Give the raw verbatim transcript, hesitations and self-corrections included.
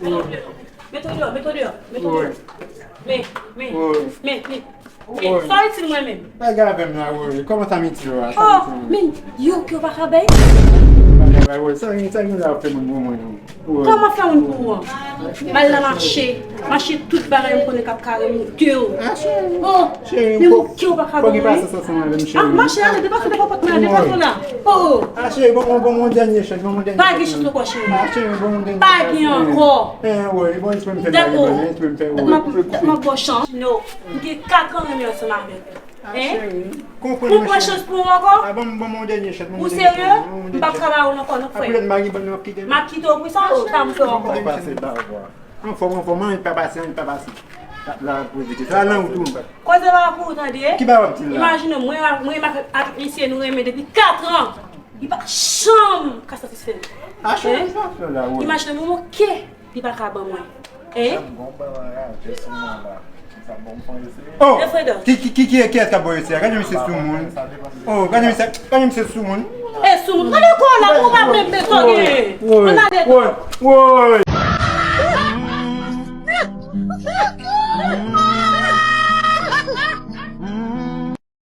Mete w deyò, mete w deyò, mete w deyò. Men, men, men, men, men. Sa w itil mwen menm? Bagay avè m la, Rory. Kòman sa m itil ou a? Sa m itil mwen? Oh, men, yo, ke w pa ka bay? Bagay, Rory, sa gen, sa gen la ap fè moun pou mwen, non. Kòman fè moun pou ou an? M al nan mache. Mache tout bagay m konnen k ap kare m, de yo. Ah, cheri. Oh, cheri, men ou ke w pa ka ban mwen? Fò gen pase sa ansanm avè m, cheri. Ah, mache ale, depase devan pòt mwen, depase la. Oh. Ah, cheri, bon, bon, bon, yon dènye chans, bon, yon dènye chans. Pa gen chans ankò, cheri. Ah, cheri, bon, yon dènye chans. Pa gen ankò. Eh, Rory, bon, espre m fè mari, bon, espre m fè, Rory. M ap, m ap ba w chans. No. M gen kat an renmen ansanm avè w. Ah, cheri. Konprann mwen, cheri. Ou pran chans pou ou ankò? Ah, ban m, ban m yon dènye chans, ban m yon dènye chans. Ou serye? M p ap travay ou ankò, non, frè. Apre lè m mari, ban m ap kite m. M ap kite w pou sa, ou pa m fè ankò. Anfòm, anfòm, anyen pa pase, anyen pa pase. La, la, poze kesyon. Sa lan ou tou. Koze pa pou ou tande. Ki bagay w ap di la? Imajine, mwen, mwen ak misye nou renmen depi kat an. Li pa janm ka satisfè m. Ah, cheri, sa fè la, Rory. Imajine, mwen, oke. Li pa ka ban mwen. Hein? Sa bon, ban anraje sou mwen la. Sa bon, m pran eseye. Oh! E Freda. Ki, ki, ki, ki, kiyès k ap ba w eseye a? Gade misye soumoun. Oh, gade misye, gade misye soumoun. E soumoun. Gade kò la, ou pa menm met tò gen. Ann ale. Woy, woy.